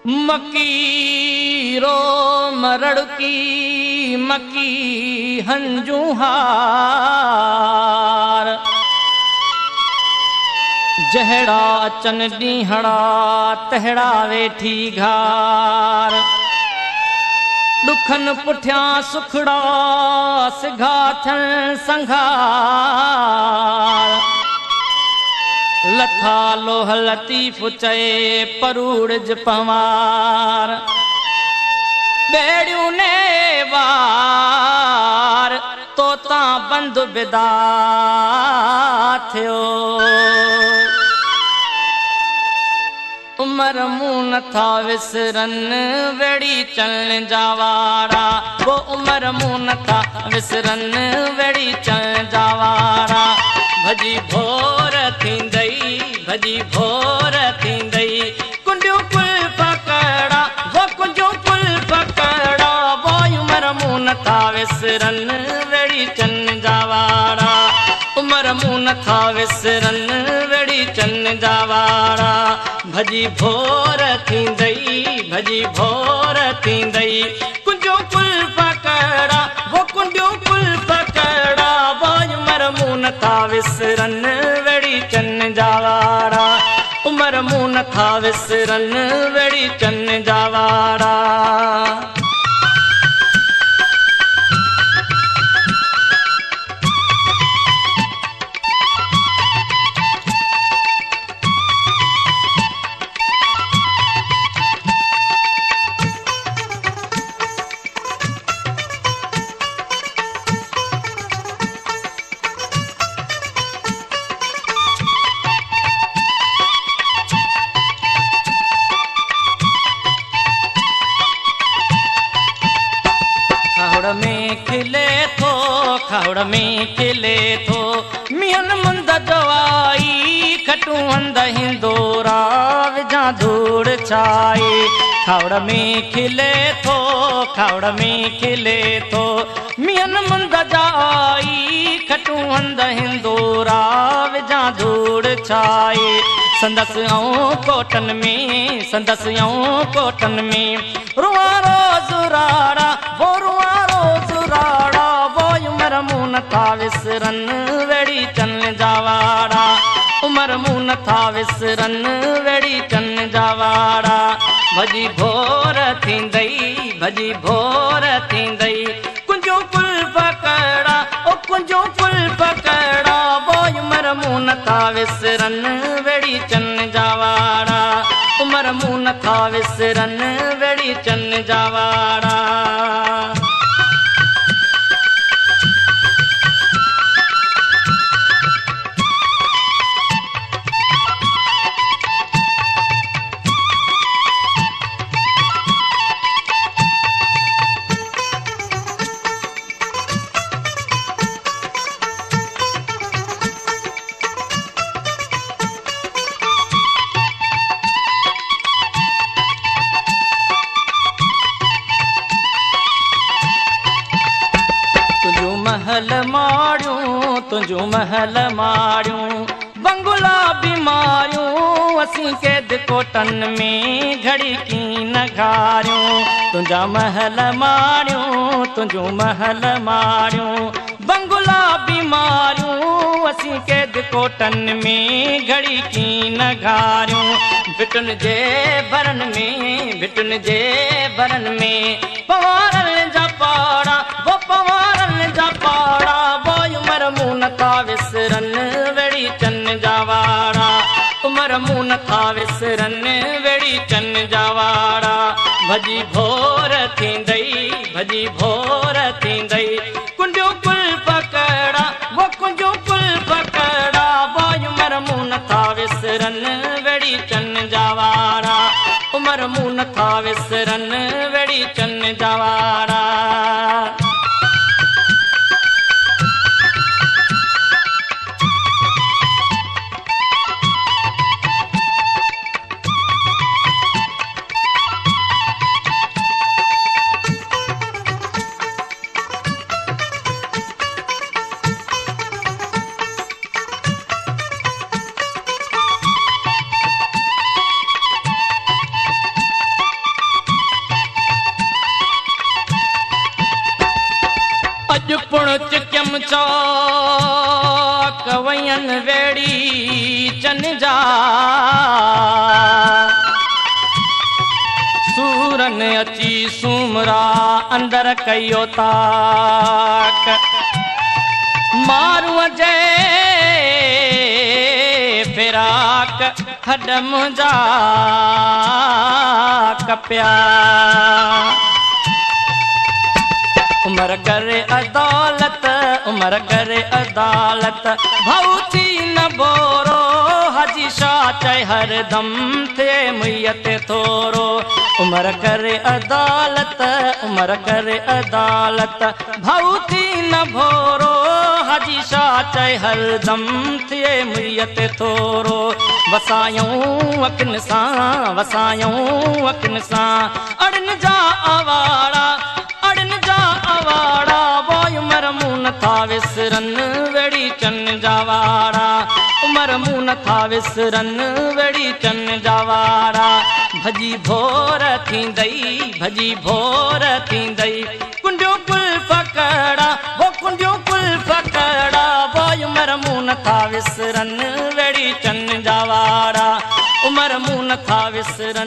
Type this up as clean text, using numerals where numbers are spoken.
مڪي روم رڙڪي مڪي هنجون هار. جهڙا اچن ڏينهڙا تهڙا ويٺي گهار. ڏکن پٺيان سکڙا سگها ٿين سنگهار. لٿا لوهه لطيف چئي پروڙج پنوار. ٻيڙيون نيوار توتان بند بدا ٿيو. عمر مون نٿا وسرن ويڙهي چلڻ جا وارا. وو عمر مون نٿا وسرن ويڙهي چلڻ جا وارا. ڀڄي ڀور ٿيندئي ڀڄي ڀور ٿيندئي ڪنڊيون ڪل پڪڙا وو ڪنڊيون ڪل پڪڙا. وو عمر مون نٿا وسرن ويڙهي چن جا وارا. عمر مون نٿا وسرن ويڙهي چن جا وارا. ڀڄي ڀور ٿيندئي ڀڄي ڀور ٿيندئي ڪنڊيون ڪل پڪڙا وو ڪنڊيون ڪل پڪڙا. وو عمر مون نٿا وسرن ويڙهي چن جا وارا. عمر مون نٿا وسرن ويڙهي چن جا وارا. کاهوڙ ۾ کلي ٿو کاهوڙ ۾ کلي ٿو مينهن مند جو آئي. کٽون هنڌ هندورا وجهان ڌوڙ ڇائي. کاهوڙ ۾ کلي ٿو کاهوڙ ۾ کلي ٿو مينهن مند جا آئي. کٽون هنڌ هندورا وجهان ڌوڙ ڇائي. سندس ۽ ڪوٽن ۾ سندس ۽ ڪوٽن ۾ روئان روز راڙا. وو روئان روز راڙا. وو عمر مون نٿا وسرن ويڙهي چن جا واڙا. عمر مون نٿا وسرن ويڙهي چن جا واڙا. ڀڄي ڀور ٿيندئي ڀڄي ڀور ٿيندئي ڪنجون ڪل پڪڙا او ڪنجون ڪل پڪڙا. وو عمر مون نٿا وسرن ويڙهي چن جا واڙا. عمر مون نٿا وسرن ويڙهي چن جا واڙا. تنهنجون محل ماڙيون تنهنجون محل ماڙيون بنگلا بيماريون. اسين قيد ڪوٽن ۾ گهڙي ڪين گهاريون. تنهنجا محل ماڙيون تنهنجون محل ماڙيون بنگلا بيماريون. اسين قيد ڪوٽن ۾ گهڙي ڪين گهاريون. ڀٽن جي ڀرن ۾ ڀٽن جي ڀرن ۾ پوارن جا پاڙا. وو پوارن جا پاڙا. وو عمر مون نٿا وسرن ويڙهي چن جا واڙا. عمر مون نٿا وسرن ويڙهي چن جا واڙا. ڀڄي ڀور ٿيندئي ڀڄي ڀور ٿيندئي ڪنڊيون ڪل پڪڙا وو ڪنڊيون ڪل پڪڙا. وو عمر مون نٿا وسرن ويڙهي چن جا واڙا. عمر مون نٿا وسرن ويڙهي چن جا واڙا. ويڙهيچن جا، سورن اچي سومرا اندر ڪئي اوطاق، ماروءَ جي فراق هڏ منهنجا ڪپيا. عمر ڪري عدالت، عمر ڪري عدالت، ڀائو ٿي نه ڀورو، حاجي شاهه چئي هر دم ٿئي مئي تي ٿورو. عمر ڪري عدالت، عمر ڪري عدالت، ڀائو ٿي نه ڀورو، حاجي شاهه چئي هر دم ٿئي مئي تي ٿورو. وسايون اکين سان، وسايون اکين سان، اڙن جا آواڙا، اڙن جا آواڙا، ووءِ عمر مون نٿا وسرن ويڙهيچن جا واڙا، عمر مون نٿا وسرن ويڙهيچن جا واڙا. ڀڄي ڀور ٿيندئي، ڀڄي ڀور ٿيندئي، ڪنڊيون ڪلف ڪڙا، وو ڪنڊيون ڪلف ڪڙا، ووءِ عمر مون نٿا وسرن ويڙهيچن جا واڙا، عمر مون نٿا وسرن.